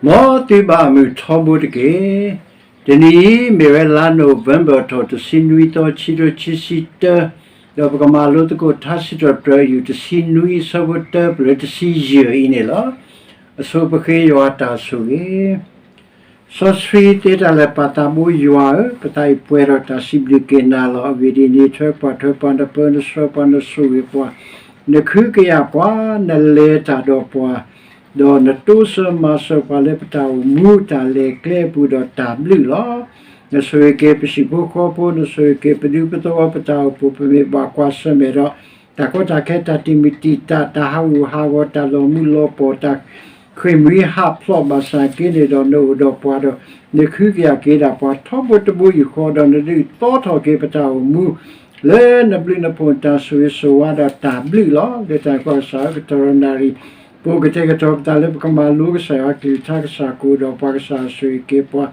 မ်သုဘၣ်မုာ်ထီဘိတက့ၢ်. တနံၤအံၤမ့ၢ်ဝဲလါ November ထီၣ်တဆံနွံသီ ခံကထိခံဆံတၢ, ဒီးပကမၤလိသကိးထါစံးထီၣ်ပတြၢၤအယူၢ် တဆံနွံအဆၢဖိတၢ ပလၢတဆံယဲၢ်အံၤန့ၣ်လီၤ. အဆိပဃ့ယွၤတၢ်ဆိၣ်ဂ့ၤ စီဆှံသ့တၢ်လၢာ် ပၢ်သးဘိယွၤဧၢ, ပသးအံၤပှဲၤဒီးတၢ်စံးဘျုးက့ၤနၤလီၤ. အဂ့ၢ်ဒ်အံၤ, နထွဲပှၤထွဲပှၤ, နပၢနဆှၢပှၤ, နဆိၣ်ဂ့ၤပှၤ, နကဟုကယာ်ပှၤ, နလဲၤတၢ်ဒီးပှၤ, ဒီးနတိစၢၤမၤစၢၤပှၤလၢပတၢ်အိၣ်မူတၢ်လဲၤကျဲအပူၤဒီးတၢ်ဘျုးလီၤ. နဆိၣ်ဂ့ၤက့ၤပဟံၣ်ဖိဃီဖိ, နဆိၣ်ဂ့ၤက့ၤပဒူပသဝီ, ပတၢ်အိၣ်ဖှိၣ်, ပမ့ၢ်ဘၣ်ကွၢ်ဆၢၣ်မဲာ်ဒီး တၢ်ကီတၢ်ခဲ, တၢ်တံာ်မုၢ်တံာ်တာ်, တၢ်ဟးဂူာ်ဟးဂီၤ, တၢ်လီၤမုၢ်လီၤပီၢ်, တၢ်ဃ့ၢ်မှံဟးဖျိး, ဘၣ်ဆၣ်က့န့ၣ်ဒီး နအိၣ်ဒီးပှၤဒီး နကဟုကယာ်က့ၤဒၣ်ပှၤထီဘိတဘိယူၢ်ဃီ, ဒီးနဒုးသီထီၣ်က့ၤပတၢ်အိၣ်မူ လၢနဘျုးနဖှိၣ် နတၢ်ဆိၣ်ဂ့ၤဆိၣ်ဝါဒီးတၢ်ဘျုးလီၤ. လၢတၢ်န့ၣ်အဃိ ကစၢ်ဧၢ, ကတီၢ်ဒီးနၣ်ရံၣ် ပအိၣ်ကတဲာ်ကတီၤပသးလၢပကမၤလိကစၢ်ယွၤအကလုၢ်ကထါ, ကစၢ်ကအိၣ်ဒီးပှၤ, ကစၢ်ဆိၣ်ဂ့ၤက့ၤပှၤ,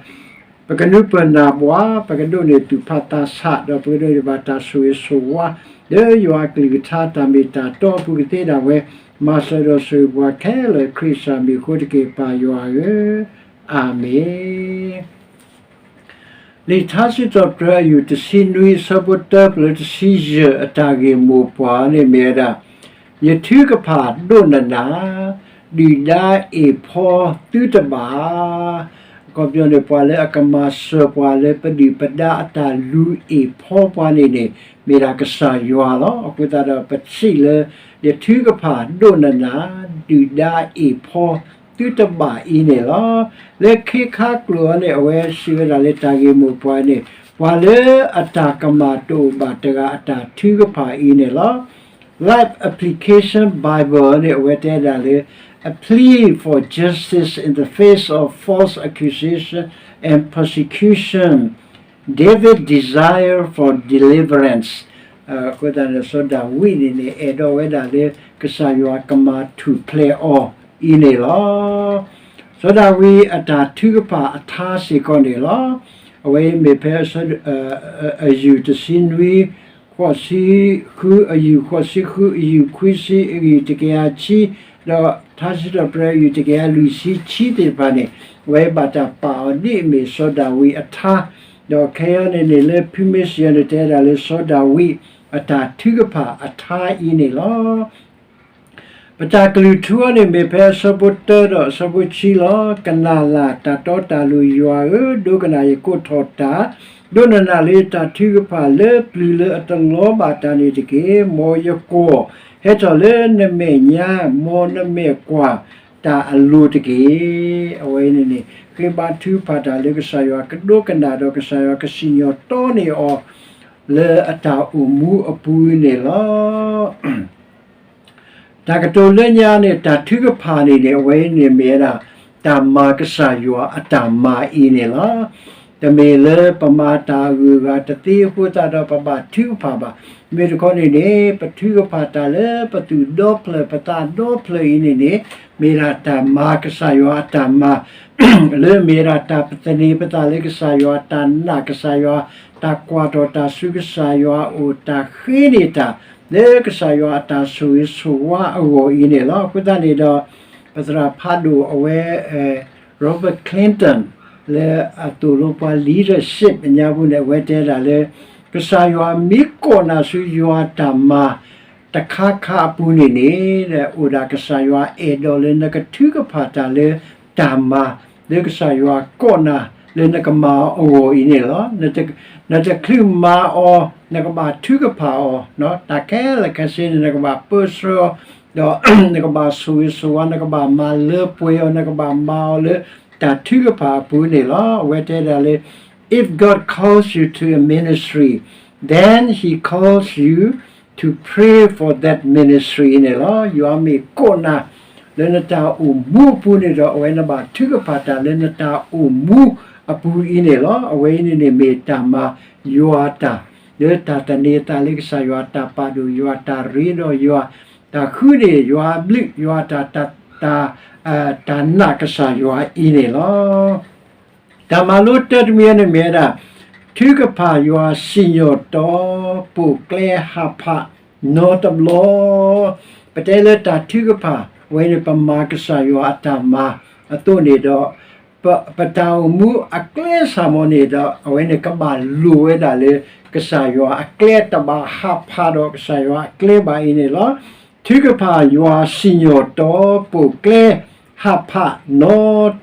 ပကနုာ်ပၢၢ်နၢ်ပှၤ, ပကဒိးန့ၢ်သူၣ်ဖးသးဆး, ဒီးပကဒိးန့ၢ်ဘၣ်တၢ်ဆိၣ်ဂ့ၤဆိၣ်ဝါ လၢယွၤအကလုၢ်ကထါ တၢ်မ့ၢ်တၢ်တီအပူၤကသ့ဒၣ်ဝဲ, မၤစၢၤဒီးဆိၣ်ဂ့ၤပှၤခဲလၢာ် ခရံာ်ကစၢ်မံၤအဃိတက့ၢ်, ပၢ်ယွၤဧၢ, အၤမ့ၣ်. လံာ်ထါစံးထီၣ်ပတြၢၤအယူၢ် တဆံနွံအဆၢဖိတၢ ပလၢတဆံယဲၢ် အတၢ်ဂ့ၢ်မိၢ်ပှၢ်န့ၣ်မ့ၢ်ဝဲဒၣ်, ယထုကဖၣ်ဒိးနနၢ်, ဒုၣ်ဒါအ့ၣ်ဖီသုတဘၣ်. အခီပညီန့ၣ် ပှၤလၢအကမၤစၢၤပှၤလၢပဒုၣ်ပဒါအတၢ်လုၢ်အ့ၣ်ဖီပှၤန့ၣ်န့ၣ် မ့ၢ်ဒၣ်ကစၢ်ယွၤလီၤ. အဃိသတးဒီး ပစံးလၢ ယထုကဖၣ်ဒိးနနၢ်, ဒုၣ်ဒါအ့ၣ်ဖီသုတဘၣ်အံၤန့ၣ်လီၤ. လၢခ့ခါကျိာ်အံၤန့ၣ် အဝဲစံးဝဲဒၣ်လၢတၢ်ဂ့ၢ်မိၢ်ပှၢ်န့ၣ် ပှၤလၢအတၢ်ကမၣ်တအိၣ်ဘၣ်တဂၤအတၢ်ထုကဖၣ်အံၤန့ၣ်လီၤ. Life Application Bible န့ၣ် အဝဲတဲဒၣ်လၢ a plea for justice in the face of false accusation and persecution, David's desire for deliverance. အဃိသတးန့ၣ် စီၤဒၤဝံးန့ၣ်န့ၣ် အဲၣ်ဒိးဝဲဒၣ်လၢ ကစၢ်ယွၤကမၤထူၣ်ဖျဲးအီၤအံၤန့ၣ်လီၤ. စီၤဒၤဝံးအတၢ်ထုကဖၣ်အထါစ့ၢ်ကီးန့ၣ်လီၤ. အဝဲအံၤမ့ၢ်ဖဲ အယူၢ်တဆံနွံ, ဃိးဆံဃု, အယူၢ်ဃိးဆံဃု, အယူၢ်ခွံဆံ, အယူၢ်တကယၤဆံ, ဒီးထါစံးထီၣ်ပတြၢၤအယူၢ်တကယၤလွံၢ်ဆံဆံသ့ၣ်တဖၣ်န့ၣ် အဝဲဘၣ်တၢ်ပာ်အီၤဒ်အမ့ၢ်စီၤဒၤဝံးအထါ, ဒီးခဲအံၤန့ၣ်န့ၣ် လၢဖုမ့ၢ်စံးအီၤန့ၣ် တဲဒၣ်လၢစီၤဒၤဝံးအတၢ်ထုကဖၣ်အထါအံၤန့ၣ်လီၤ. ပတၢ်ကလုၢ်ထူအံၤန့ၣ် မ့ၢ်ဖဲအဆၢဖိတၢဒီးအဆၢဖိခံလီၤ. ကနၣ်လၢ်တၢ်တီတၢ်လိၤယွၤဧၢ, ဒိကနၣ်ယကိးထီၣ်တၢ်, ဒိကနၣ်လၢယတၢ်ထုကဖၣ်လၢပျၢၤလၢအတလီၤဘၣ်တၢ်န့ၣ်တက့ၢ်. မ်ယကွီၢ်ဟဲထီၣ်လၢနမဲာ်ညါ, မ်နမဲာ်ကွၢ်တၢ်အလိၤတက့ၢ်. အဝဲအံၤန့ၣ်န့ၣ် ဃ့ဘါထုကဖၣ်တၢ်လၢကစၢ်ယွၤကဒိကနၣ်ဒီးကစၢ်ယွၤကစံၣ်ညီၣ်တီန့ၢ်အီၤ လၢအတၢ်အိၣ်မူအပူၤန့ၣ်လီၤ. တၢ်ကတိၤလၢညါန့ၣ် တၢ်ထုကဖၣ်န့ၣ်န့ၣ် အဝဲအံၤန့ၣ်မ့ၢ်ဝဲဒၣ် တၢ်မၤကစၢ်ယွၤအတၢ်မၤအံၤန့ၣ်လီၤ. တမ့ၢ်လၢပမၤတၢ်အဂုၤအဂၤတသ့အဃိသတးဒီး ပဘၣ်ထုကဖၣ်ဘၣ်. မ့ၢ်တခီန့ၣ်န့ၣ် ပထုကဖၣ်တၢ်လၢပသူၣ်ဒီဖျၢၣ်ပသးဒီဖျၢၣ်အံၤန့ၣ်န့ၣ် မ့ၢ်ဒၣ်တၢ်မၤကစၢ်ယွၤအတၢ်မၤ လၢမ့ၢ်ဝဲဒၣ်တၢ်ပသန့ၤပသးလၢကစၢ်ယွၤ, တၢ်နာ်ကစၢ်ယွၤ, တၢ်ကွၢ်ထီၣ်တၢ်ဆူကစၢ်ယွၤအအိၣ်, တၢ်ဃ့န့ၢ်တၢ် လၢကစၢ်ယွၤအတၢ်ဆိၣ်ဂ့ၤဆိၣ်ဝါအဂီၢ်အံၤန့ၣ်လီၤ. အဃိသတးန့ၣ်ဒီး ပသရၣ်ဖးဒိၣ်အဝဲ Robert Clinton လၢအသိၣ်လိပှၤ leadership အညါပူၤန့ၣ် အဝဲတဲဒၣ်လၢ ကစၢ်ယွၤမ့ၢ်ကိးနၤဆူယွၤတၢ်မၤ တခါခါအပူၤန့ၣ်န့ၣ် အိၣ်ဒၣ်ကစၢ်ယွၤအဲၣ်ဒိးလၢနကထုကဖၣ်တၢ်လၢတၢ်မၤ လၢကစၢ်ယွၤကိးနၤ လၢနကမၤအီၤအဂီၢ်အံၤန့ၣ်လီၤ. နတချုးမၤအီၤ နကဘၣ်ထုကဖၣ်အီၤ, တၢ်ခဲလၢာ်ခဲဆ့န့ၣ် နကဘၣ်ပၢဆှၢအီၤ, ဒီးနကဘၣ်ဆိၣ်ဂ့ၤဆိၣ်ဝါ, နကဘၣ်မၤလၢပှဲၤအီၤ, နကဘၣ်မၤအီၤလၢတၢ်ထုကဖၣ်အပူၤန့ၣ်လီၤ. အဝဲတဲဒၣ်လၢ If God calls you to a ministry, then He calls you to pray for that ministry န့ၣ်လီၤ. ယွၤမ့ၢ်ကိးနၤ လၢနတၢ်အိၣ်မူအပူၤန့ၣ်ဒီး အဝဲနဘၣ်ထုကဖၣ်တၢ်လၢနတၢ်အိၣ်မူအပူၤအံၤန့ၣ်လီၤ. အဝဲအံၤန့ၣ်န့ၣ်မ့ၢ်တၢ်မၤယွၤတၢ်, လၢတၢ်သန့ၤသးလၢကစၢ်ယွၤ, တၢ်ပာ်ဒိၣ်ယွၤ, တၢ်ရ့ဒီးယွၤ, တၢ်ဃုန့ၢ်ယွၤအဘျုး, ယွၤတၢ်, တၢ်, တၢ်နာ်ကစၢ်ယွၤအံၤန့ၣ်လီၤ. တၢ်မၤလိတၢတမံၤန့ၣ်မ့ၢ်ဝဲဒၣ် ထုကဖၣ်ယွၤစံၣ်ညီၣ်တီ ပိာ်ကျဲဟးဖးနီတဘျီ. ပတဲလၢတၢ်ထုကဖၣ် အဝဲန့ၣ်ပမၤကစၢ်ယွၤအတၢ်မၤ အသိးန့ၣ်ဒီး ပတၢ်အိၣ်မူအကျဲစ့ၢ်ကီးန့ၣ်ဒီး အဝဲန့ၣ်ကဘၣ်လိၣ်ဝဲဒၣ်လၢ ကစၢ်ယွၤအကျဲတဘၣ်ဟးဖးဒီးကစၢ်ယွၤအကျဲဘၣ်အံၤန့ၣ်လီၤ. ထုကဖၣ်ယွၤစံၣ်ညီၣ်တီပိာ်ကျဲ ဟးဖးနီ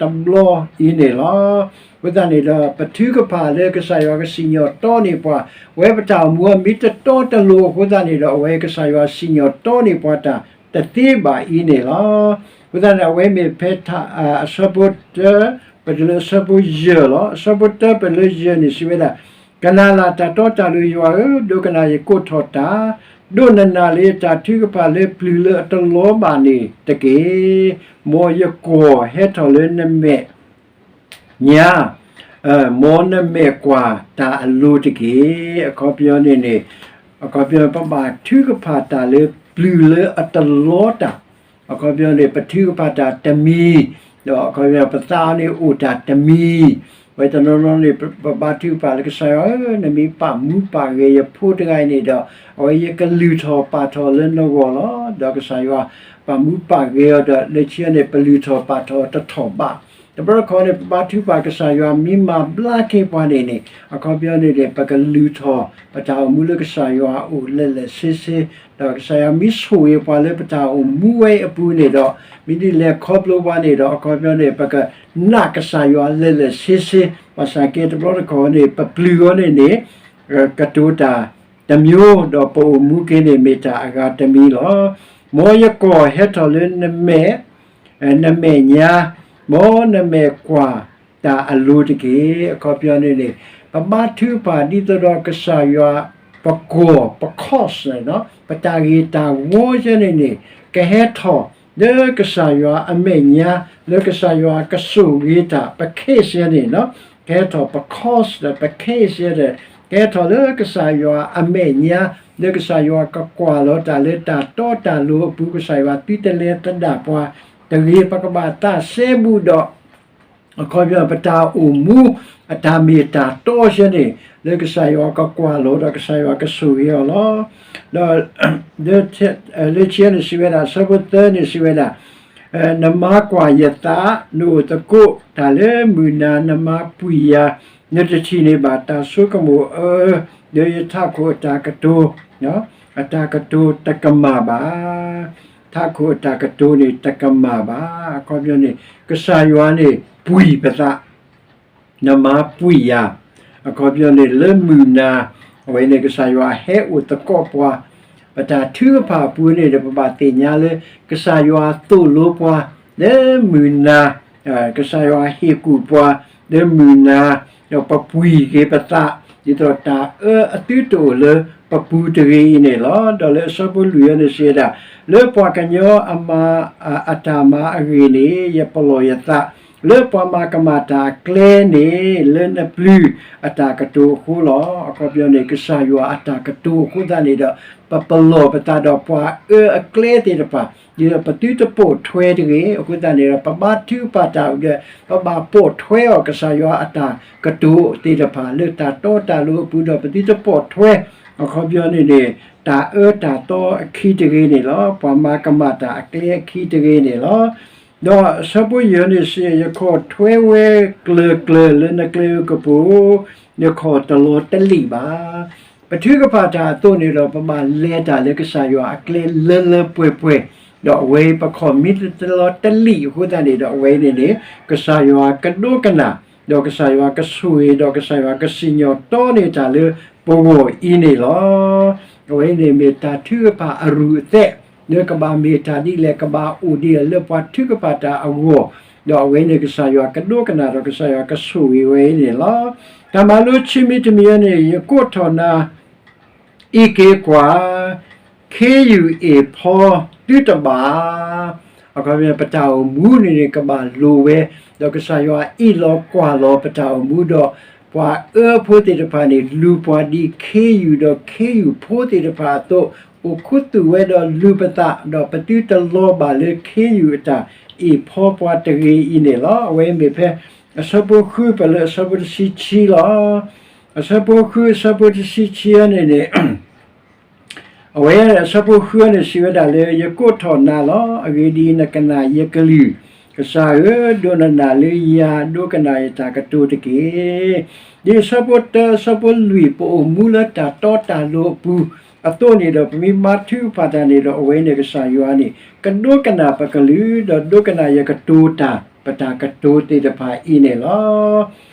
တဘျီအံၤန့ၣ်လီၤ. အဃိသတးန့ၣ်ဒီး ပထုကဖၣ်လၢကစၢ်ယွၤကစံၣ်ညီၣ်တီန့ၢ်ပှၤ အဝဲပတၢ်အိၣ်မူအမ့ၢ်တတီတလိၤအဃိသတးန့ၣ်ဒီး အဝဲကစၢ်ယွၤစံၣ်ညီၣ်တီန့ၢ်ပှၤတၢ်တသ့ဘၣ်အံၤန့ၣ်လီၤ. အဃိသတးန့ၣ် အဝဲမ့ၢ်ဖဲ အဆၢဖိတၢ ပတုၤလၢအဆၢဖိယဲၢ်လီၤ. အဆၢဖိတၢပတုၤလၢယဲၢ်န့ၣ်စံးဝဲဒၣ်, ကနၣ်လၢ်တၢ်တီတၢ်လိၤယွၤဧၢ, ဒိကနၣ်ယကိးထီၣ်တၢ်, ဒိးနနၢ်လၢယတၢ်ထုကဖၣ်လၢပျုၤလၢအတလီၤဘၣ်န့ၣ်တက့ၢ်. မ်ယကွီၢ်ဟဲထီၣ်လၢနမဲာ်ညါ, မ်နမဲာ်ကွၢ်တၢ်အလိၤတက့ၢ်. အခီပညီန့ၣ်န့ၣ် အခီပညီ ပဘၣ်ထုကဖၣ်တၢ်လၢပျုၤလၢအတလီတၢ်, အခီပညီန့ၣ် ပထုကဖၣ်တၢ်တမံၤ, ဒီးအခီပညီ ပသးအီၤန့ၣ်အိၣ်တၢ်တမံၤ, ဝဲတနီၤနီၤန့ၣ် ပဘၣ်ထုကဖၣ်လၢကစၢ်ယွၤဧၢ, နမ့ၢ်ပာ်မူပာ်ဂဲၤယဖိတဂၤအံၤန့ၣ်ဒီး အဝဲယကလုၢ်ထီၣ်ပာ်ထီၣ်လၢနဂီၢ်လီၤ. ဒီးကစၢ်ယွၤပာ်မူပာ်ဂဲၤအီၤဒီး လၢခံန့ၣ် ပလုၢ်ထီၣ်ပာ်ထီၣ်တထီၣ်ဘး တဘျီတခီန့ၣ် ပဘၣ်ထုကဖၣ်ကစၢ်ယွၤမ့ၢ်မၤဘျါက့ၤပှၤန့ၣ်န့ၣ် အခီပညီန့ၣ်န့ၣ် ပကလုၢ်ထီၣ်ပတၢ်အိၣ်မူလၢကစၢ်ယွၤအအိၣ်လဲၤလဲၤဆ့ဆ့, ဒီးကစၢ်ယွၤမ့ၢ်ဆိၣ်ဂ့ၤပှၤလၢပတၢ်အိၣ်မူဝဲအပူၤန့ၣ်ဒီး မ့ၢ်ဒ်လဲၣ်ခီဖျိဘၣ်န့ၣ်ဒီး အခီပညီန့ၣ် ပကနာ်ကစၢ်ယွၤလဲၤလဲၤဆ့ဆ့, ဘၣ်ဆၣ်က့တဘျီတခီန့ၣ် ပပျုၤအီၤန့ၣ်န့ၣ် ကတိၤတၢ်တမျိုး, ဒီးပအိၣ်မူက့ၤန့ၣ်မ့ၢ်တၢ်အဂၤတမံၤလီၤ. မ်ယကွီၢ်ဟဲထီၣ်လၢနမဲာ် နမဲာ်ညါ, မ်နမဲာ်ကွၢ်တၢ်အလိၤတက့ၢ်. အခီပညီန့ၣ်န့ၣ် ပဘါထုကဖၣ်ဒ်သိးဒီးကစၢ်ယွၤ ပကွီၢ် ပ cause န့ၣ် ပတၢ်ဂ့ၤတၢ်ဝီယဲန့ၣ်န့ၣ် ကဟဲထီၣ်လၢကစၢ်ယွၤအမဲာ်ညါ, လၢကစၢ်ယွၤကဆိၣ်ဂ့ၤတၢ် ပ case ယဲန့ၣ် ကဟဲထီၣ် ပ cause ဒီး ပ case ယဲဒီး ကဟဲထီၣ်လၢကစၢ်ယွၤအမဲာ်ညါ, လၢကစၢ်ယွၤကကွၢ်လီၤတၢ်လၢတၢ်တီတၢ်လိၤအပူၤ, ကစၢ်ယွၤသုတလဲၤသဒၣ်ပှၤတဂ့ၤ, ပကဘၣ်သးစဲဘူးဒီး အခီပညီ ပတၢ်အိၣ်မူ အတၢ်မ့ၢ်တၢ်တီယဲန့ၣ် လၢကစၢ်ယွၤကကွၢ်လီၤဒီးကစၢ်ယွၤကဆိၣ်ဂ့ၤအီၤလီၤ. ဒီး လၢခံန့ၣ်စံးဝဲဒၣ် အဆၢဖိသၢန့ၣ်စံးဝဲဒၣ်, နမၤကွၢ်ယသး, နအိၣ်သကိးတၢ်လၢမုၢ်နၤ, နမၤပှံၢ်ယၤ, နတထံၣ်န့ၢ်ဘၣ်တၢ်ဆိကမိၣ်အၢ, ဒီးယထးခိၣ်အတၢ်ကတိၤ အတၢ်ကတိၤတကမၣ်ဘၣ်. ထးခိၣ်အတၢ်ကတိၤန့ၣ်တကမၣ်ဘၣ်. အခီပညီန့ၣ် ကစၢ်ယွၤန့ၣ်ပှံၢ်ပသး, နမၤပှံၢ်ယၤ, အခီပညီန့ၣ် လၢမုၢ်နၤ အဝဲန့ၣ်ကစၢ်ယွၤဟဲအိၣ်သကိးပှၤ, ပတၢ်ထုကဖၣ်အပူၤန့ၣ်ဒီး ပဘၣ်သ့ၣ်ညါလၢ ကစၢ်ယွၤသိၣ်လိပှၤ လၢမုၢ်နၤ, ကစၢ်ယွၤဟ့ၣ်ကူၣ်ပှၤ လၢမုၢ်နၤ, ဒီးပပှံၢ်က့ၤပသး ဒ်သိးတၢ်အၢအသုတအိၣ်လၢပပူၤတဂ့ၤအံၤန့ၣ်လီၤ. ဒီးလၢအဆၢဖိလွံၢ်အံၤန့ၣ်စံးဝဲဒၣ်, လၢပှၤကညီအမၤ အတၢ်မၤအဂ့ၢ်န့ၣ် ယပလီၢ်ယသး, လၢပှၤမၤကမၣ်တၢ်အကျဲန့ၣ် လၢနပျုၤအတၢ်ကတိၤအဃိလီၤ. အခီပညီန့ၣ် ကစၢ်ယွၤအတၢ်ကတိၤအဃိသတးန့ၣ်ဒီး ပပလီၢ်ပသးဒီးပှၤအၢအကျဲသ့ၣ်တဖၣ် ဒ်သိးပသုတပိာ်ထွဲတဂ့ၤ. အဃိသတးန့ၣ်ဒီး ပဘါထုကဖၣ်တၢ်အံၤဒီး ပဘၣ်ပိာ်ထွဲအီၤ ကစၢ်ယွၤအတၢ်ကတိၤသ့ၣ်တဖၣ် လၢတၢ်တီတၢ်လိၤအပူၤဒီး ပသုတပိာ်ထွဲ, အခီပညီန့ၣ်န့ၣ် တၢ်အၢတၢ်သီအခံတဂ့ၤန့ၣ်လီၤ. ပှၤမၤကမၣ်တၢ်အကျဲအခံတဂ့ၤန့ၣ်လီၤ. ဒီးအဆၢဖိယဲၢ်န့ၣ်စံး, ယခီၣ်ထွဲဝဲကျၢၤကျၢၤလၢနကျဲအကပူၤ, ယခီၣ်တလီၤတလံာ်ဘၣ်. ပထုကဖၣ်တၢ်အသိးန့ၣ်ဒီး ပဘၣ်လဲၤတၢ်လၢကစၢ်ယွၤအကျဲလၢလၢပှဲၤပှဲၤ, ဒီးအဝဲပခီၣ်မ့ၢ်တလီၤတလံာ်အဃိသတးန့ၣ်ဒီး အဝဲန့ၣ်န့ၣ် ကစၢ်ယွၤကဒိကနၣ်, ဒီးကစၢ်ယွၤကဆိၣ်ဂ့ၤ, ဒီးကစၢ်ယွၤကစံၣ်ညီၣ်တီန့ၢ်တၢ်လၢပဂီၢ်အံၤန့ၣ်လီၤ. အဝဲန့ၣ်မ့ၢ်တၢ်ထုကဖၣ်အရူၢ်အသဲး လၢကဘၣ်မ့ၢ်တၢ်ဒ်လဲၣ် ကဘၣ်အိၣ်ဒ်လဲၣ်လၢပှၤထုကဖၣ်တၢ်အဂီၢ်, ဒီးအဝဲန့ၣ်ကစၢ်ယွၤကဒိကနၣ်ဒီးကစၢ်ယွၤကဆိၣ်ဂ့ၤဝဲအံၤန့ၣ်လီၤ. တၢ်မၤလိခံမံၤတမံၤန့ၣ် ယကိးထီၣ်နၤ အံးက့ၤကွၢ်, ခ့ယုၢ်အ့ၣ်ဖီသုတဘၣ်. အခီပညီ ပတၢ်အိၣ်မူန့ၣ်န့ၣ် ကဘၣ်လိၤဝဲ, ဒီးကစၢ်ယွၤအ့ၣ်လီၤကွၢ်လီၤပတၢ်အိၣ်မူဒီး ပှၤအၢဖိသ့ၣ်တဖၣ်န့ၣ် လူၤပှၤဒ်ခ့ယုၢ်ဒီးခ့ယုၢ်ဖိသ့ၣ်တဖၣ်အသိး, အိၣ်ခူသူၣ်ဝဲဒီးလူၤပသး, ဒီးပသုတလီၤဘၣ်လၢခ့ယုၢ်အတၢ်အ့ၣ်ဖီပှၤတဂ့ၤအံၤန့ၣ်လီၤ. အဝဲမ့ၢ်ဖဲ အဆၢဖိဃု ပလၢအဆၢဖိတဆံခံလီၤ. အဆၢဖိဃု အဆၢဖိတဆံခံန့ၣ်န့ၣ် အဝဲအဆၢဖိဃုန့ၣ်စံးဝဲဒၣ်လၢ ယကိးထီၣ်နၤလီၤ. အဂ့ၢ်ဒ်အံၤ, နကနၣ်ယကလုၢ်, က ကစၢ်ဧၢ, ဒိကနၣ်လၢယၤ, ဒိကနၣ်ယတၢ်ကတိၤတက့ၢ်. ဒ်အဆၢဖိတၢ အဆၢဖိလွံၢ် ပအိၣ်မူလၢတၢ်တီတၢ်လိၤအပူၤအသိးန့ၣ်ဒီး ပမ့ၢ်မၤထုကဖၣ်တၢ်န့ၣ်ဒီး အဝဲန့ၣ်ကစၢ်ယွၤန့ၣ် ကဒိကနၣ်ပကလုၢ် ဒီးဒိကနၣ်ယကတိၤတၢ် ပတၢ်ကတိၤသ့ၣ်တဖၣ်အံၤန့ၣ်လီၤ.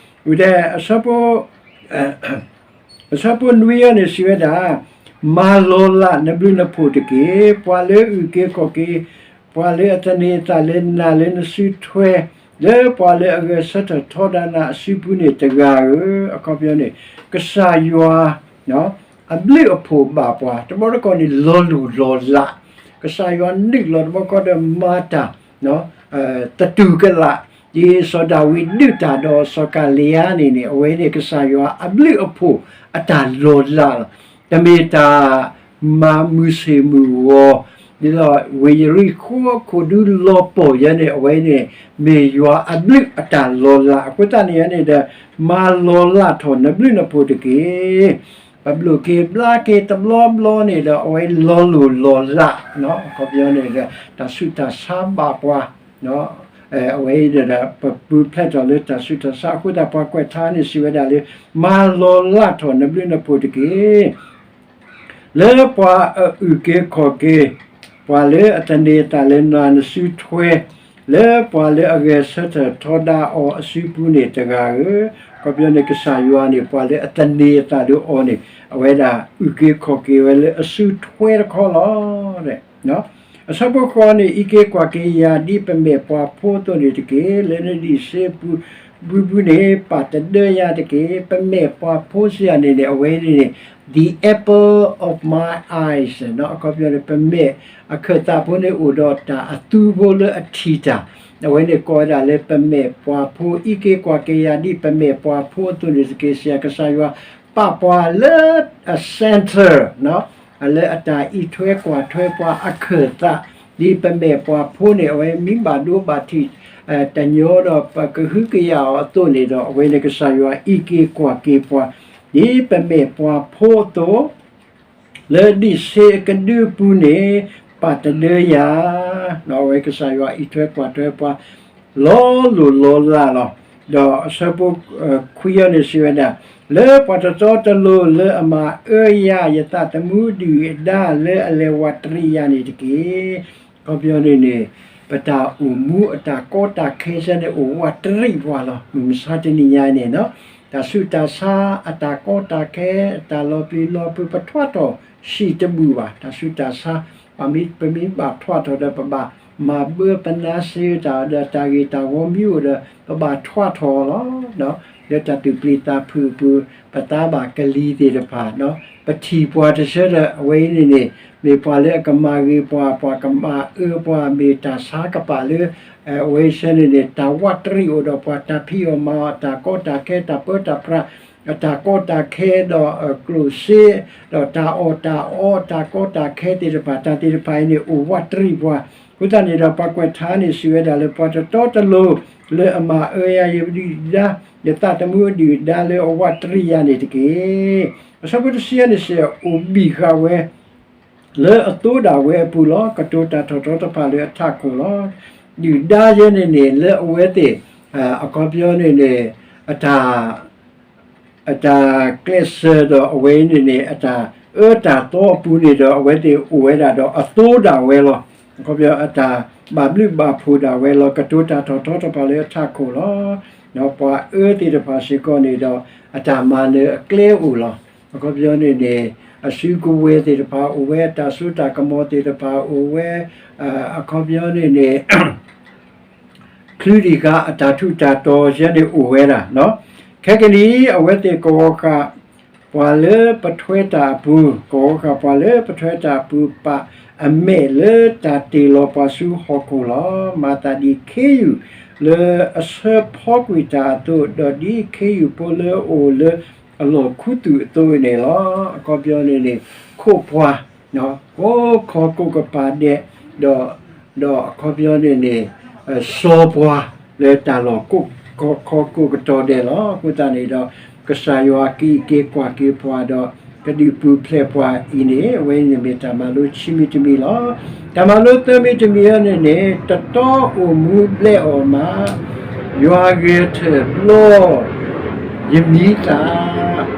ဝံၤဒီး အဆၢဖိနွံအံၤန့ၣ်စံးဝဲဒၣ်, မၤလီၤလးနဘျုးနဖှိၣ်တက့ၢ်. ပှၤလၢအအုၣ်က့ၤခီၣ်က့ၤ, ပှၤလၢအသန့ၤအသးလၢနၤလၢနစုထွဲ, လၢပှၤလၢအဂဲၤဆၢထၢၣ်ထီဒါနၤအစုပူၤန့ၣ်တဂၤဧၢ, အခီပညီန့ၣ် ကစၢ်ယွၤ အဘျုးအဖှိၣ်ဘၣ်ပှၤ, တဘျီတခီၣ်န့ၣ် လီၤလိၢ်လီၤလး, ကစၢ်ယွၤနုာ်လီၤတဘျီခီဒီးမၤတၢ် သတူၢ်ကလာ်, ဒ်စီၤဒၤဝံးဒုးတၢ်ဒီးစီၤကၤလံယါန့ၣ်န့ၣ် အဝဲန့ၣ်ကစၢ်ယွၤအဘျုးအဖှိၣ်အတၢ်လီၤလးလီၤ. တမ့ၢ်တၢ်မၤမုာ်ဆ့ၣ်မုာ်ဂီၤ, ဒ်သိးဝ့ၢ်ယရံၣ်ဃိးအခိၣ်ဒူလီၤပှီၢ်ယဲန့ၣ် အဝဲန့ၣ် မ့ၢ်ယွၤအဘျုးအတၢ်လီၤလး အဃိသတးန့ၣ်န့ၣ်ဒီး မၤလီၤလးထီၣ်နဘျုးနဖှိၣ်တက့ၢ်. ပဘျိၣ်က့ၤဘျါက့ၤတဘျီဘျီန့ၣ်ဒီး အဝဲလီၤလိၢ်လီၤလး, အခီပညီန့ၣ်ဒီး တၢ်ဆူးတၢ်ဆါဘၣ်ပှၤ, အဝဲအံၤဒီး ပပူၤဖျဲးထီၣ်လၢတၢ်ဆူးတၢ်ဆါအဃိသတး ပှၤကွဲးထါန့ၣ်စံးဝဲဒၣ်လၢ မၤလီၤလးထီၣ်နဘျုးနဖှိၣ်တက့ၢ်. လၢပှၤအအုၣ်က့ၤခီၣ်က့ၤ, ပှၤလၢအသန့ၤအသးလၢနၤနစုထွဲ, လၢပှၤလၢအဂဲၤဆၢထၢၣ်ထီဒါအီၤအစုပူၤန့ၣ်တဂၤဧၢ, အခီပညီန့ၣ် ကစၢ်ယွၤန့ၣ် ပှၤလၢအသန့ၤအသးလၢအီၤန့ၣ် အဝဲဒၣ်အုၣ်က့ၤခီၣ်က့ၤဝဲလၢအစုထွဲတခီလီၤ. အဆၢဖိဃိးန့ၣ် အံးက့ၤကွၢ်က့ၤယၤဒ်ပမဲာ်ပှၤဖိအသိးန့ၣ်တက့ၢ်. လၢနဒံၣ်စ့ပူၤဘုဘုန့ၣ် ပာ်တဒၢယၤတက့ၢ်. ပမဲာ်ပှၤဖိစံးယၤန့ၣ်န့ၣ် အဝဲန့ၣ်န့ၣ် the apple of my eyes အခီပညီန့ၣ် ပမဲာ်အခၢၣ်သးဖိန့ၣ်အိၣ်ဒီးတၢ်အသူဖိလၢအထံၣ်တၢ်, အဝဲန့ၣ်ကိးဝဲဒၣ်လၢပမဲာ်ပှၤဖိ, အံးက့ၤကွၢ်က့ၤယၤဒ်ပမဲာ်ပှၤဖိအသိးန့ၣ်တက့ၢ်. စံးယၤကစၢ်ယွၤ ပာ်ပှၤလၢအ center လၢအတၢ်အံးထွဲကွၢ်ထွဲပှၤအခၢၣ်သး, ဒ်ပမဲာ်ပှၤဖိန့ၣ် အဝဲမ့ၢ်ဘၣ်ဒိဘၣ်ထံး တညီဒီးပကဟုကယာ်အီၤအသိးန့ၣ်ဒီး အဝဲန့ၣ်ကစၢ်ယွၤအံးက့ၤကွၢ်က့ၤပှၤ, ဒ်ပမဲာ်ပှၤဖိအသိး လၢဒံၣ်စ့အကဒုအပူၤန့ၣ် ပာ်တဒၢယၤ, အဝဲကစၢ်ယွၤအံးထွဲကွၢ်ထွဲပှၤ လီၤလိၢ်လီၤလးလီၤ. ဒီးအဆၢဖိခွံအံၤန့ၣ်စံးဝဲဒၣ်, လၢပှၤတတီတလိၤလၢအမၤအၢယၤ ယသးသမူဒုၣ်အဒါလၢအလဲၤဝးတရံးယၤန့ၣ်တက့ၢ်. အခီပညီန့ၣ်န့ၣ် ပတၢ်အိၣ်မူအတၢ်ကီတၢ်ခဲစ့ၢ်န့ၣ် အိၣ်ဝးတရံးပှၤလီၤ. မုၢ်မဆါတနံၤညါန့ၣ် တၢ်ဆူးတၢ်ဆါ အတၢ်ကီတၢ်ခဲ အတၢ်လီၤပျံၤလီၤဖုး ပထွးထီၣ်ဆံးတဘူၣ်ဘၣ်. တၢ်ဆူးတၢ်ဆါ ပမ့ၢ်ဘၣ်ထွးထီၣ်ဒီး ပဘၣ်မၤဘၢပနါစ့တၢ်ဒီး တၢ်ဂ့ၢ်တၢ်ဝီမ့ၢ်အိၣ်ဒီး ပဘၣ်ထွးထီၣ်လီၤ. လၢတၢ်သူၣ်ပျံၤသးဖုးအပူၤ ပသးဘၣ်ကလံၤသ့ၣ်တဖၣ် ပထံၣ်ပှၤတဆၢဒီး အဝဲအံၤန့ၣ်န့ၣ် မ့ၢ်ပှၤလၢအကမၤဂ့ၤပှၤ ပှၤကမၤအၢပှၤ မ့ၢ်တၢ်ဆါကပာ်လၢ အဝဲဆၢန့ၣ်န့ၣ် တၢ်ဝးတရံးအိၣ်ဒီးပှၤ တၢ်ဖံးအီၣ်မၤအီၣ် တၢ်ကီတၢ်ခဲ တၢ်ပၢတၢ်ပြး တၢ်ကီတၢ်ခဲဒီးကျိၣ်စ့ ဒီးတၢ်အီၣ်တၢ်အီ တၢ်ကီတၢ်ခဲသ့ၣ်တဖၣ် တၢ်သ့ၣ်တဖၣ်အံၤန့ၣ် အိၣ်ဝးတရံးပှၤ. အဃိသတးန့ၣ်ဒီး ပှၤကွဲးထါန့ၣ်စံးဝဲဒၣ်လၢ ပှၤတတီတလိၤ လၢအမၤအၢယၤ ယဒုၣ်ဒါ ယသးသမူအဒုၣ်အဒါလၢအဝးတရံးယၤန့ၣ်တက့ၢ်. အဆၢဖိတဆံန့ၣ်စံး အိၣ်ဘံၣ်ဃာ်ဝဲ လၢအသိဒၣ်ဝဲအပူၤလီၤ. ကတိၤတၢ်ထီၣ်ထီတဖၣ်လၢအထးခိၣ်လီၤ. ဒုၣ်ဒါယဲန့ၣ်န့ၣ် လၢအဝဲသ့ၣ် အခီပညီန့ၣ်န့ၣ် အတၢ် အတၢ်ကျဲးစၢးဒီးအဝဲန့ၣ်န့ၣ် အတၢ်အၢတၢ်သီအပူၤန့ၣ်ဒီး အဝဲသ့ၣ်အိၣ်ဝဲဒၣ်ဒီးအသိဒၣ်ဝဲလီၤ. အခီပညီ အတၢ်ဘၣ်ဘျုးဘၣ်ဖှိၣ်ဒၣ်ဝဲလီၤ. ကတိၤတၢ်ထီၣ်ထီတဖၣ်လၢအထးခိၣ်လီၤ. ဒီးပှၤအၢသ့ၣ်တဖၣ်စ့ၢ်ကီးန့ၣ်ဒီး အတၢ်မၤနၢၤအကျဲအိၣ်လီၤ. အခီပညီန့ၣ်န့ၣ် အစုကဝဲၤသ့ၣ်တဖၣ်အိၣ်ဝဲ အတၢ်စိတၢ်ကမီၤသ့ၣ်တဖၣ်အိၣ်ဝဲ အခီပညီန့ၣ်န့ၣ် ချုးတံၢ်ဃာ်အတၢ်ထူးတၢ်တီၤယဲန့ၣ်အိၣ်ဝဲဒၣ်. ခဲကနံၣ် အဝဲသ့ၣ်ကဝီၤဃာ်ပှၤလၢပထွဲတၢ်အပူၤ, ကဝီၤဃာ်ပှၤလၢပထွဲတၢ်အပူၤ ပာ်အမဲာ်လၢတၢ်တ့ၢ်လီၤပှၤဆူဟီၣ်ခိၣ်လီၤ. မၤသးဒ်ခ့ယုၢ်လၢအဆၢဖီကွံာ်တၢ်အသိး, ဒီးဒ်ခ့ယုၢ်ဖိလၢအအိၣ်လၢအလီၢ်ခူသူၣ်အသိးန့ၣ်လီၤ. အခီပညီန့ၣ်န့ၣ် ခိးပှၤ ကိးခီကိးကပၤဒဲး, ဒီး ဒီးအခီပညီန့ၣ်န့ၣ် စီၤပှၤလၢတၢ်လီၢ်ခီကိးကတီၤဒဲးလီၤ. အဃိသတးန့ၣ်ဒီး ကစၢ်ယွၤကအံးက့ၤကွၢ်က့ၤပှၤဒီး က ကဒုးပူၤဖျဲးပှၤအံၤန့ၣ် အဝဲအံၤန့ၣ်မ့ၢ်တၢ်မၤလိခံမံၤတမံၤလီၤ. တၢ်မၤလိသၢမံၤတမံၤအံၤန့ၣ်န့ၣ် တတီအိၣ်မူဘျဲၣ်အီၣ်မး, ယွၤဂဲၤထၢၣ်ဘျီ ယမံသး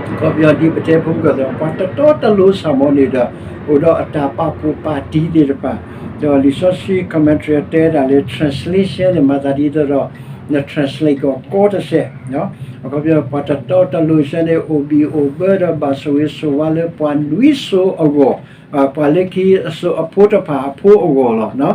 အခီပညီဒ်ပတဲဖိကီၢ်သး ပှၤတတီတလိၤစ့ၢ်ကီးန့ၣ်ဒီး အိၣ်ဒီးအတၢ်ပာ်ဖှိၣ်ပာ်တံၤသ့ၣ်တဖၣ်, ဒီးလံာ်စီဆှံ commentary တဲဒၣ်လၢ translation န့ၣ် မၤသးဒ်သိးဒီး န translate ကီးကီတစဲး, အခီပညီ ပှၤတတီတလိၤစ့ၢ်န့ၣ် အိၣ်ဘံၣ်အိၣ်ဘၢဒီးဘၣ်ဆိၣ်ဂ့ၤဆိၣ်ဝါလၢပှၤနွံစိၤအဂီၢ်, ပှၤလၢခံအစိၤအဖိတဖၣ်အဖိအဂီၢ်လီၤ.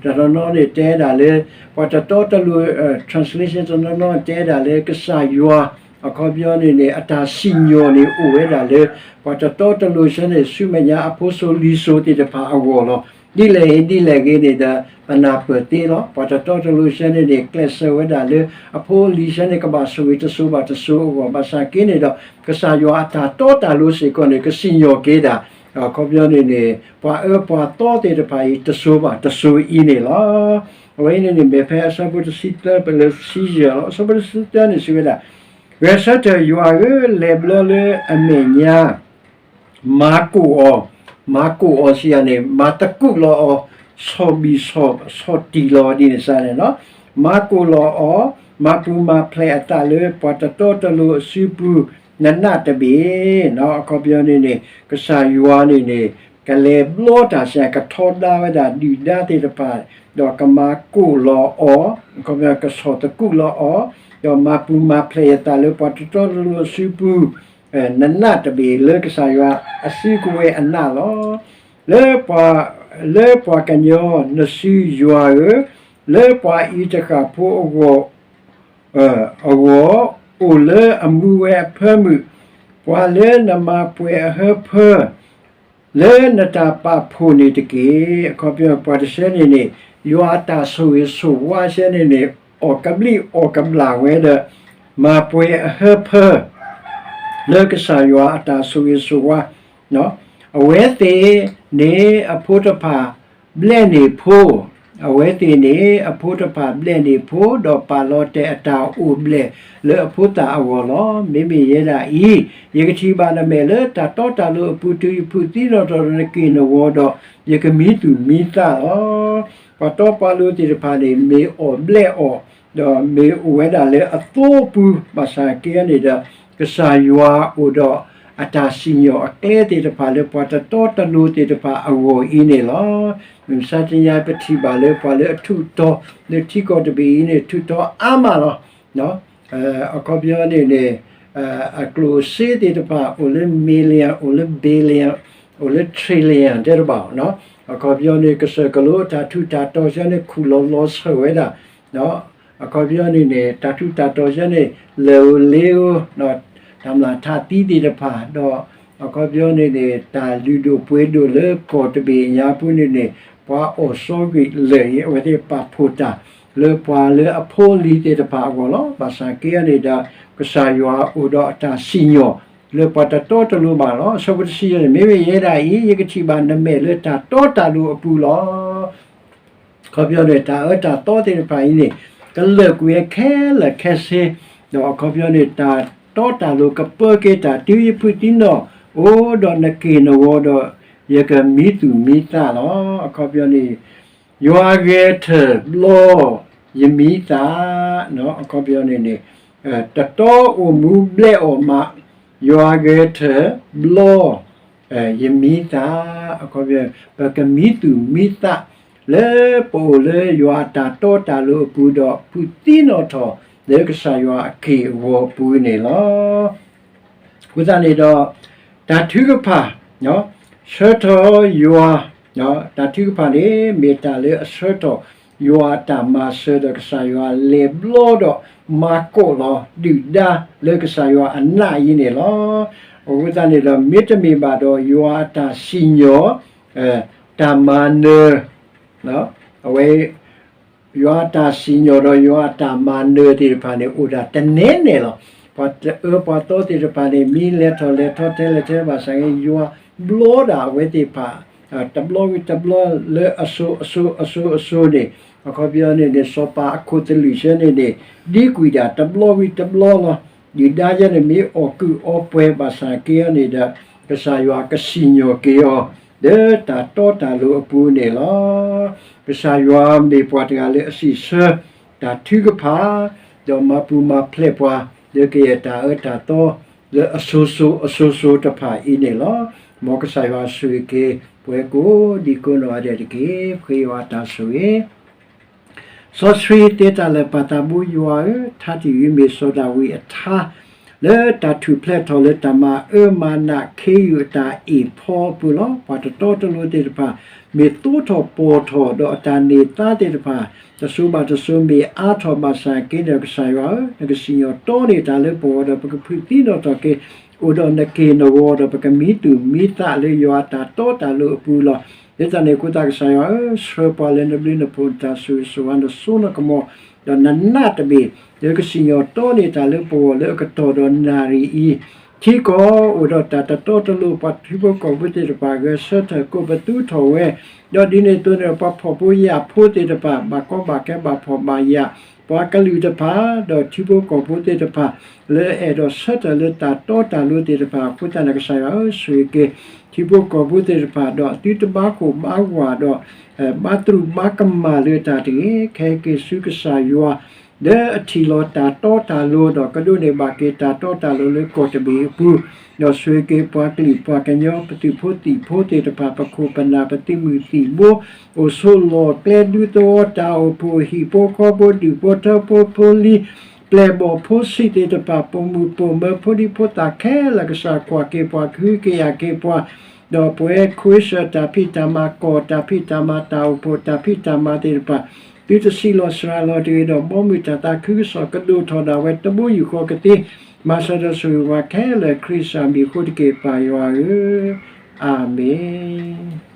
တနီၤနီၤန့ၣ်တဲဒၣ်လၢ ပှၤတတီတလိၤ translation တနီၤနီၤတဲဒၣ်လၢကစၢ်ယွၤ အခီပညီန့ၣ်န့ၣ် အတၢ်စံၣ်ညီၣ်န့ၣ်အိၣ်ဝဲဒၣ်လၢ ပှၤတတီတလိၤစ့ၢ်န့ၣ် ဆူမဲာ်ညါအဖိစိၤလံၤစိၤသ့ၣ်တဖၣ်အဂီၢ်လီၤ. ဒ်လဲၣ်ဂ့ၤဒ်လဲၣ်ဂ့ၤန့ၣ်ဒီး ပနၢ်ပၢၢ်သ့လီၤ. ပှၤတတီတလိၤစ့ၢ်န့ၣ်န့ၣ် ကျဲးစၢးဝဲဒၣ်လၢ အဖိအလံၤစ့ၢ်န့ၣ် ကဘၣ်ဆိၣ်ဂ့ၤတစိၤဘၣ်တစိၤအဂီၢ် ဘၣ်ဆၣ်က့န့ၣ်ဒီး ကစၢ်ယွၤအတၢ်တီတၢ်လိၤစ့ၢ်ကီးန့ၣ် ကစံၣ်ညီၣ်က့ၤဒၣ် အခီပညီန့ၣ်န့ၣ် ပှၤအၢပှၤသီသ့ၣ်တဖၣ်အံၤ တစိၤဘၣ်တစိၤအံၤန့ၣ်လီၤ. အဝဲအံၤန့ၣ်န့ၣ် မ့ၢ်ဖဲအဆၢဖိတဆံသၢပလၢတဆံယဲၢ်လီၤ. အဆၢဖိတဆံသၢန့ၣ်စံးဝဲဒၣ်, ဂဲၤဆၢထၢၣ်ယွၤဧၢ, လဲၤဘျီလၢအမဲာ်ညါ မၤကိာ်အီၤ, မၤကိာ်အီၤစံးယၤန့ၣ် မၤသကူးလီၤအီၤ, ဆီၣ်ဘံၣ်ဆီၣ်တံၢ်လီၤဒ်န့ၣ်စ့ၢ်န့ၣ်လီၤ. မၤကိာ်လီၤအီၤ, မၤပူၤမၤဖျဲးအသးလၢပှၤတတီတလိၤအစုပူၤ နနးတဘ့ၣ်, အခီပညီန့ၣ်န့ၣ် ကစၢ်ယွၤန့ၣ်န့ၣ် ကလဲၤဘျီတၢ်စ့ၢ် ကထီဒါဝဲဒၣ်ဒုၣ်ဒါသ့ၣ်တဖၣ်, ဒီးကမၤကိာ်လီၤအီၤ, ကဆီၣ်သကူးလီၤအီၤ, ဒီးမၤပူၤမၤဖျဲးအသးလၢပှၤတတီတလိၤအစုပူၤ နနးတဘ့ၣ်လၢကစၢ်ယွၤအစုကဝဲၤအနးလီၤ. လၢပှၤ, လၢပှၤကညီနစုယွၤဧၢ, လၢပှၤအံၤတဃၣ်ဖိအဂီၢ်, အဂီၢ်, အိၣ်လၢအမူဝဲအဖၢမုၢ်, ပှၤလၢနမၤပှဲၤအဟၢဖၢ လၢနတၢ်ပာ်ဖှိၣ်န့ၣ်တက့ၢ်. အခီပညီ ပှၤတဆၢန့ၣ်န့ၣ် ယွၤအတၢ်ဆိၣ်ဂ့ၤဆိၣ်ဝါဆၢန့ၣ်န့ၣ် အီၣ်ကဘျံးအီၣ်ကဘျၣ်ဝဲဒီး မၤပှဲၤအဟၢဖၢ လၢကစၢ်ယွၤအတၢ်ဆိၣ်ဂ့ၤဆိၣ်ဝါ, အဝဲသ့ၣ်န့ၣ်အဖိတဖၣ် ဘျဲၣ်န့ၢ်ဖိ, အဝဲသ့ၣ်န့ၣ် အဖိတဖၣ်ဘျဲၣ်န့ၢ်ဖိ ဒီးပာ်လီၤတဲာ်အတၢ်အိၣ်ဘျဲၣ်လၢအဖိသၣ်အဂီၢ်လီၤ. မ့မ့ၢ်ယဲဒၣ်အံၤ, ယကထံၣ်ဘၣ်နမဲာ်လၢတၢ်တီတၢ်လိၤအပူၤ တုၤယဖုးသံနီၣ်ထီၣ်ဒီးနက့ၢ်နဂီၤဒီး ယကမံသူၣ်မံသးလီၤ. ပှၤတီပှၤလိၤသ့ၣ်တဖၣ်န့ၣ် မ့ၢ်အီၣ်ဘျဲၣ်အီၣ်, ဒီးမ့ၢ်အိၣ်ဝဲဒၣ်လၢအသိအပူၤ ဘၣ်ဆၣ်က့န့ၣ်ဒီး ကစၢ်ယွၤအိၣ်ဒီးအတၢ်စံၣ်ညီၣ်အကျဲသ့ၣ်တဖၣ်လၢပှၤတတီတလိၤသ့ၣ်တဖၣ်အဂီၢ်အံၤန့ၣ်လီၤ. မုၢ်မဆါတနံၤအံၤ ပထံၣ်ဘၣ်လၢပှၤလၢအထူးတီၤ လၢထံကီၢ်တဘ့ၣ်အံၤန့ၣ် ထူးတီၤအါမးလီၤ. အခီပညီန့ၣ်န့ၣ် အကျိၣ်စ့သ့ၣ်တဖၣ် အိၣ်လၢ million, အိၣ်လၢ billion, အိၣ်လၢ trillion တဲတဘၣ်, အခီပညီန့ၣ် ကစၢၢ်ကလိအတၢ်ထူးတၢ်တီၤစ့ၢ်န့ၣ် ခူၣ်လီၤလီၤဆၢၣ်ဝဲဒၣ်, အခီပညီန့ၣ်န့ၣ် တၢ်ထူးတၢ်တီၤစ့ၢ်န့ၣ် လၢၢ်ဧိၤလ့ဧိၤ, တၢ်မျၢ်ထးသံသ့ၣ်တဖၣ်, ဒီးအခီပညီန့ၣ်န့ၣ် တၢ်လုၢ်ဒိၣ်ပှ့ၤဒိၣ်လၢကီၢ်တဘ့ၣ်ညါပူၤန့ၣ်န့ၣ် ပှၤအီၣ်စီဂ့ၢ်လၢာ်အံၤ အဝဲသ့ၣ်ပာ်ဖှိၣ်တၢ် လၢပှၤလၢအဖိအလံၤသ့ၣ်တဖၣ်အဂီၢ်လီၤ. ဘၣ်ဆၣ်က့န့ၣ်ဒီး ကစၢ်ယွၤအိၣ်ဒီးအတၢ်စံၣ်ညီၣ် လၢပှၤတတီတလိၤဘၣ်လီၤ. အဆၢဖိတဆံယဲၢ်န့ၣ် မ့မ့ၢ်ယဲဒၣ်အံၤ ယကထံၣ်ဘၣ်နမဲာ်လၢတၢ်တီတၢ်လိၤအပူၤလီၤ. အခီပညီန့ၣ် တၢ်အၢတၢ်သီသ့ၣ်တဖၣ်အံၤန့ၣ် ကလၢာ်ကွံာ်ဝဲခဲလၢာ်ခဲဆ့, ဒီးအခီပညီန့ၣ် တၢ်တီတၢ်လိၤကပၢက့ၤတၢ် တုၤယဖုးသံနီၣ် အိၣ်ဒီးနက့ၢ်နဂီၤဒီး ယကမံသူၣ်မံသးလီၤ. အခီပညီန့ၣ် ယွၤဂဲၤထၢၣ်ဘျီ ယမံသး, အခီပညီန့ၣ်န့ၣ် တတီအိၣ်မူဘျဲၣ်အီၣ်မး, ယွၤဂဲၤထၢၣ်ဘျီ ယမံသး, အခီပညီ ပကမံသူၣ်မံသး လၢပအိၣ်လၢယွၤအတၢ်တီတၢ်လိၤအပူၤဒီး ဖုးသံနီၣ်ထီၣ်လၢကစၢ်ယွၤအက့ၢ်အဂီၤအပူၤန့ၣ်လီၤ. အဃိသတးန့ၣ်ဒီး တၢ်ထုကဖၣ်, ဆၢထၢၣ်ယွၤ, တၢ်ထုကဖၣ်န့ၣ် မ့ၢ်တၢ်လၢအဆၢထၢၣ်ယွၤအတၢ်မၤစၢၤဒီးကစၢ်ယွၤလဲၤဘျီဒီးမၤကိာ်လီၤဒုၣ်ဒါလၢကစၢ်ယွၤအနးအံၤန့ၣ်လီၤ. အဃိသတးန့ၣ်ဒီး မ့တမ့ၢ်ဘၣ်ဒီးယွၤအတၢ်စံၣ်ညီၣ် တၢ်မၤနၢၤ အဝဲ ယွၤအတၢ်စံၣ်ညီၣ်ဒီးယွၤအတၢ်မၤနၢၤသ့ၣ်တဖၣ်န့ၣ် အိၣ်ဒၣ်တနဲနဲလီၤ. ပှၤတအၢပှၤသီသ့ၣ်တဖၣ်န့ၣ် မ့ၢ်လဲၤထီၣ်လဲၤထီထဲလဲၣ်ထဲဘၣ်ဆၣ်ဂ့ၤ ယွၤဘျီဒၣ်အဝဲသ့ၣ်တဖၣ် တဘျီဝံၤတဘျီလၢအစိၤအစိၤအစိၤအစိၤန့ၣ် အခီပညီန့ၣ်န့ၣ် စီၤပၤအခိၣ်သလုးဆၢန့ၣ်န့ၣ် ဒံကွံာ်ဒၣ်တဘျီဝံၤတဘျီလီၤ. ဒုၣ်ဒါယဲန့ၣ်မ့ၢ်အီၣ်ကုၢ်အီပှဲၤဘၣ်ဆၣ်က့အီၤန့ၣ်ဒီး, ကစၢ်ယွၤကစံၣ်ညီၣ်က့ၤအီၤ လၢတၢ်တီတၢ်လိၤအပူၤန့ၣ်လီၤ. ကစၢ်ယွၤမ့ၢ်ပှၤတဂၤလၢအစံးဆၢ တၢ်ထုကဖၣ်, ဒီးမၤပူၤမၤဖျဲးပှၤ လၢကယဲၢ်တၢ်အၢတၢ်သီ လၢအစိၤစိၤအစိၤစိၤတဖၣ်အံၤန့ၣ်လီၤ. မ်ကစၢ်ယွၤဆိၣ်ဂ့ၤက့ၤ ပဝဲကိးဒံကိးနီၢ်ဂၤဒဲးတက့ၢ်. ပဃ့ယွၤအတၢ်ဆိၣ်ဂ့ၤ စီဆှံတဲတၢ်လၢာ် ပၢ်သးဘိယွၤဧၢ, ထါတယုၢ်မ့ၢ်စီၤဒၤဝံးအထါ လၢတၢ်ထူၣ်ဖျဲးထီၣ်လၢတၢ်မၤအၢမၤနးခ့ယုၢ်အတၢ်အ့ၣ်ဖီအပူၤလီၤ. ပှၤတတီတလိၤသ့ၣ်တဖၣ် မ့ၢ်သိထီၣ်ပီၢ်ထီၣ် ဒီးအတၢ်န့ၢ်သါသ့ၣ်တဖၣ် တစိၤဘၣ်တစိၤမ့ၢ်အါထီၣ်ဘၣ်ဆၣ်က့ဒီး ကစၢ်ယွၤဧၢ, နကစံၣ်ညီၣ်တီန့ၢ်တၢ်လၢပဂီၢ်ဒီး ပကဖုးသံနီၣ်ထီၣ်က့ၤ အိၣ်ဒီးနက့ၢ်နဂီၤဒီး ပကမံတူၢ်မံသးလၢယွၤအတၢ်တီတၢ်လိၤအပူၤလီၤ. လၢတၢ်န့ၣ်အဃိသတး ကစၢ်ယွၤဧၢ, ဆှၢပှၤလၢနဘျုးနဖှိၣ် နတၢ်ဆိၣ်ဂ့ၤဆိၣ်ဝါ နစိနကမီၤ ဒီးနနးတဘ့ၣ် လၢကစံၣ်ညီၣ်တီန့ၢ်တၢ်လၢပဂီၢ်လၢအကတီၢ်ဒီးနၣ်ရံၣ်အံၤ, ထံကီၢ်အိၣ်ဒီးတၢ်တတီတလိၤ ပှၤထံဖိကီၢ်ဖိသ့ၣ်တဖၣ် ဂဲၤဆၢထၢၣ်ကိးပသူထီၣ်ဝဲ, ဒီးဒ်န့ၣ်အသိးန့ၣ်ဒီး ပှၤဖှီၣ်ဖိယာ်ဖိသ့ၣ်တဖၣ် ဘၣ်ကီဘၣ်ခဲဘၣ်ဖှီၣ်ဘၣ်ယာ်, ပှၤကလုာ်တဖၣ် ဒီးထံဖိကီၢ်ဖိသ့ၣ်တဖၣ် လၢအအဲၣ်ဒိးဆၢထၢၣ်လၢတၢ်တီတၢ်လိၤသ့ၣ်တဖၣ်အဃိသတးန့ၣ် ကစၢ်ယွၤဧၢ, ဆိၣ်ဂ့ၤက့ၤ ထံဖိကီၢ်ဖိသ့ၣ်တဖၣ် ဒီးသုတဘၣ်ကိၢ်ဘၣ်ဂီၤဒီး ဘၣ်သရူးဘၣ်ကမၣ်လၢတၢ်တဂ့ၤ, ခဲက့ၤဆူကစၢ်ယွၤ လၢအထံၣ်လီၤတၢ်တီတၢ်လိၤဒီး ကဒိးန့ၢ်ဘၣ်က့ၤတၢ်တီတၢ်လိၤလၢကီၢ်တဘ့ၣ်အပူၤ, ဒီးဆိၣ်ဂ့ၤက့ၤပှၤကလုာ်ပှၤကညီ ပသုးဖိသံၣ်ဖိသ့ၣ်တဖၣ် ပခိၣ်ပနၢ်ပသုးမုၢ်သံၣ်ဘိ အိၣ်ဆိးလီၢ်ကျဲဒူသဝီ တၢ်အိၣ်ဖှိၣ်ဟံၣ်ဖိဃီဖိ ဒူၣ်ဖိထၢဖိဖိလံၤ ပျဲၢ်ဘီၣ်ဖိဆံးသ့ၣ်တဖၣ် ပိာ်မုၣ်ပိာ်မၢၤဖိဒံဖိသၣ်ခဲလၢာ် ကစၢ်ကွၢ်က့ၤပှၤ ကဟုကယာ်က့ၤပှၤ ဒီးပဝဲ ခဝ့ၡၢၣ် တၢ်ဖံးတၢ်မၤ ကီၢ်တၢ်ဖံးတၢ်မၤ တၢ်အိၣ်ဖှိၣ်တၢ်ဖံးတၢ်မၤသ့ၣ်တဖၣ် သုတဆံးလီၤစှၤလီၤတဂ့ၤဒီး ဘီမုၢ်တၢ်သးခုကစီၣ်ကဒိၣ်ထီၣ်ဒၣ်ဝဲ တဘိယူၢ်ဃီကသ့ မၤစၢၤဒီးဆိၣ်ဂ့ၤပှၤခဲလၢာ် ခရံာ်စၢ်မံၤအဃိတက့ၢ် ပၢ်ယွၤဧၢ, အၤမ့ၣ်.